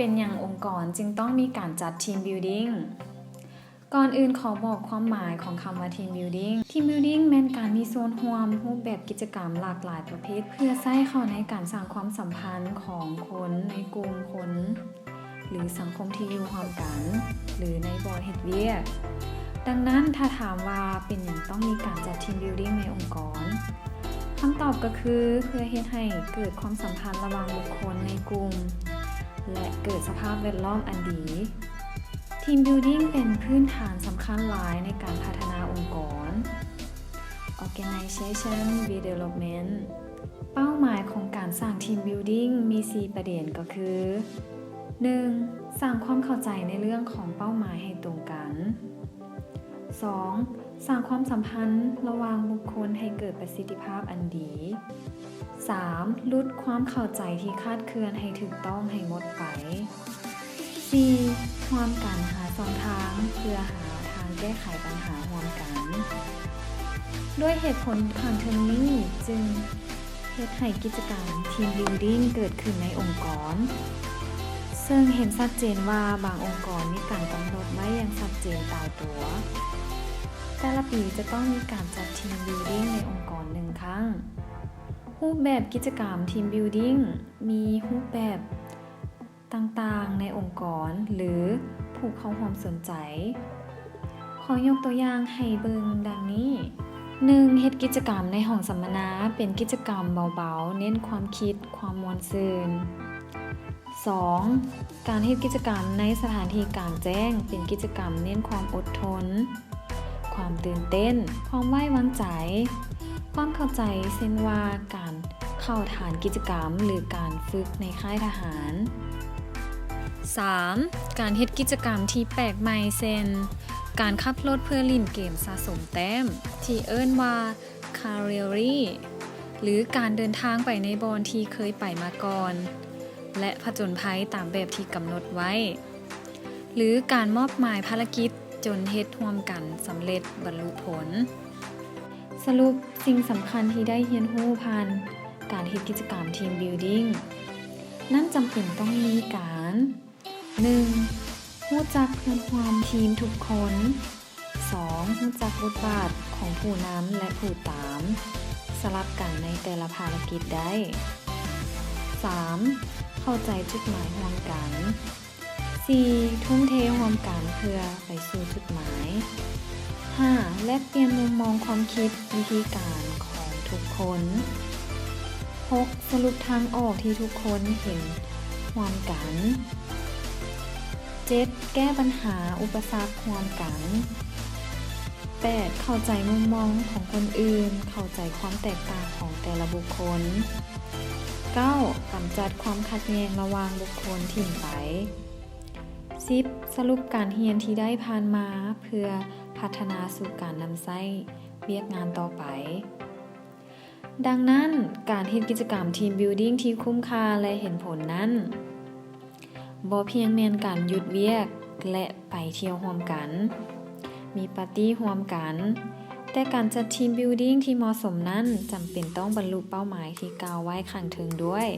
ປັນຫຍັງອົງກອນຈຶ່ງຕ້ອງມີການຈັດທີມບິວດິ້ງ? ກ່ອນອື່ນຂໍບອກຄວາມໝາຍຂອງຄຳວ່າທີມບິວດິ້ງ. ທີມບິວດິ້ງແມ່ນການມີສ່ວນຮ່ວມ, ຮູບແບບກິດຈະກຳຫຼາກຫຼາຍປະເພດ ເພື່ອໃຊ້ເຂົ້າໃນການສ້າງຄວາມສຳພັນຂອງຄົນໃນກຸ່ມຄົນ ຫຼື ສັງຄົມທີ່ຢູ່ຮ່ວມກັນ ຫຼື ໃນບ່ອນເຮັດວຽກ. ດັ່ງນັ້ນ, ຖ້າຖາມວ່າເປັນຫຍັງຕ້ອງມີການຈັດທີມບິວດິ້ງໃນອົງກອນ? ຄຳຕອບກໍຄື ເພື່ອເຮັດໃຫ້ເກີດຄວາມສຳພັນລະຫວ່າງບຸກຄົນໃນກຸ່ມ ແລະ ເກີດສະພາບແວດລ້ອມອັນດີ. ທີມບິວດິ້ງເປັນພື້ນຖານສຳຄັນຫຼາຍໃນການພັດທະນາອົງກອນ. Organization Development ເປົ້າໝາຍຂອງການສ້າງທີມບິວດິ້ງມີສີ່ປະເດັນກໍຄື ໜຶ່ງ ສ້າງຄວາມເຂົ້າໃຈໃນເລື່ອງຂອງເປົ້າໝາຍໃຫ້ຕົງກັນ. ສອງ ສ້າງຄວາມສຳພັນລະຫວ່າງບຸກຄົນໃຫ້ເກີດປະສິດທິພາບອັນດີ. ສາມ ຫຼຸດຄວາມເຂົ້າໃຈທີ່ຄາດເຄື່ອນໃຫ້ຖືກຕ້ອງໃຫ້ໝົດໄປ. ສີ່ ຮ່ວມກັນຫາຊ່ອງທາງເພື່ອຫາທາງແກ້ໄຂບັນຫາຮ່ວມກັນ. ດ້ວຍເຫດຜົນຂ້າງເທິງນີ້ຈຶ່ງເຮັດໃຫ້ກິດຈະກຳທີມບິວດິ້ງເກີດຂຶ້ນໃນອົງກອນ, ເຊິ່ງເຫັນຊັດເຈນວ່າບາງອົງກອນມີການກຳນົດໄວ້ຢ່າງຊັດເຈນຕາຍຕົວ. ແຕ່ລະປີຈະຕ້ອງມີການຈັດທີມບິວດິ້ງໃນອົງກອນໜຶ່ງຄັ້ງ. ຮູບແບບກິດຈະກຳທີມບິວດິ້ງມີຮູບແບບ ຕ່າງໆໃນອົງກອນ ຫຼື ຜູ້ເຂົ້າຮ່ວມສົນໃຈ. ຂໍຍົກຕົວຢ່າງໃຫ້ເບິ່ງດັ່ງນີ້. ໜຶ່ງ ເຮັດກິດຈະກຳໃນຫ້ອງສຳມະນາ ເປັນກິດຈະກຳເບົາໆ ເນັ້ນຄວາມຄິດ, ຄວາມມ່ວນຊື່ນ. ສອງ ການເຮັດກິດຈະກຳໃນສະຖານທີ່ກາງແຈ້ງ ເປັນກິດຈະກຳເນັ້ນຄວາມອົດທົນ, ຄວາມຕື່ນເຕັ້ນ, ຄວາມໄວ້ວາງໃຈ, ຄວາມເຂົ້າໃຈ ເຊັ່ນວ່າ ການເຂົ້າຖານກິດຈະກຳ ຫຼື ການຝຶກໃນຄ້າຍທະຫານ. ສາມ ການເຮັດກິດຈະກຳທີ່ແປກໃໝ່ ເຊັ່ນ ການຂັບລົດເພື່ອຫຼິ້ນເກມສະສົມແຕ້ມ ທີ່ເອີ້ນວ່າ Car Rally ຫຼື ການເດີນທາງໄປໃນບ່ອນທີ່ເຄີຍໄປມາກ່ອນ ແລະ ຜະຈົນໄພຕາມແບບທີ່ກຳນົດໄວ້ ຫຼື ການມອບໝາຍພາລະກິດຈົນເຮັດຮ່ວມກັນສຳເລັດບັນລຸຜົນ. ສະຫຼຸບ, ສິ່ງສຳຄັນທີ່ໄດ້ຮຽນຮູ້ຜ່ານການເຮັດກິດຈະກຳທີມບິວດິ້ງນັ້ນ ຈຳເປັນຕ້ອງມີການ ໜຶ່ງ ຮູ້ຈັກເພື່ອນຮ່ວມທີມທຸກຄົນ. ສອງ ຮູ້ຈັກບົດບາດຂອງຜູ້ນຳ ແລະ ຜູ້ຕາມ ສະຫຼັບກັນໃນແຕ່ລະພາລະກິດໄດ້. ສາມ ເຂົ້າໃຈຈຸດໝາຍຮ່ວມກັນ. ສີ່ ທຸ່ມເທຮ່ວມກັນເພື່ອໄປສູ່ຈຸດໝາຍ. ຫ້າ ແລກປ່ຽນມຸມມອງຄວາມຄິດ, ວິທີການຂອງທຸກຄົນ. ຫົກ ສະຫຼຸບທາງອອກທີ່ທຸກຄົນເຫັນຮ່ວມກັນ. ເຈັດ ແກ້ບັນຫາອຸປະສັກຮ່ວມກັນ. ແປດ ເຂົ້າໃຈມຸມມອງຂອງຄົນອື່ນ, ເຂົ້າໃຈຄວາມແຕກຕ່າງຂອງແຕ່ລະບຸກຄົນ. ເກົ້າ ກຳຈັດຄວາມຂັດແຍ່ງລະຫວ່າງບຸກຄົນຖິ້ມໄປ. ສິບ ສະຫຼຸບການຮຽນທີ່ໄດ້ຜ່ານມາເພື່ອພັດທະນາສູ່ການນຳໃຊ້ວຽກງານຕໍ່ໄປ. ດັ່ງນັ້ນ, ການເຮັດກິດຈະກຳທີມບິວດິ້ງທີ່ຄຸ້ມຄ່າ ແລະ ເຫັນຜົນນັ້ນ ບໍ່ພຽງແມ່ນການຢຸດວຽກ ແລະ ໄປທ່ຽວຮ່ວມກັນ, ມີປາຕີ້ຮ່ວມກັນ, ແຕ່ການຈັດທີມບິວດິ້ງທີ່ເໝາະສົມນັ້ນ ຈຳເປັນຕ້ອງບັນລຸເປົ້າໝາຍທີ່ກ່າວໄວ້ຂ້າງເທິງດ້ວຍ.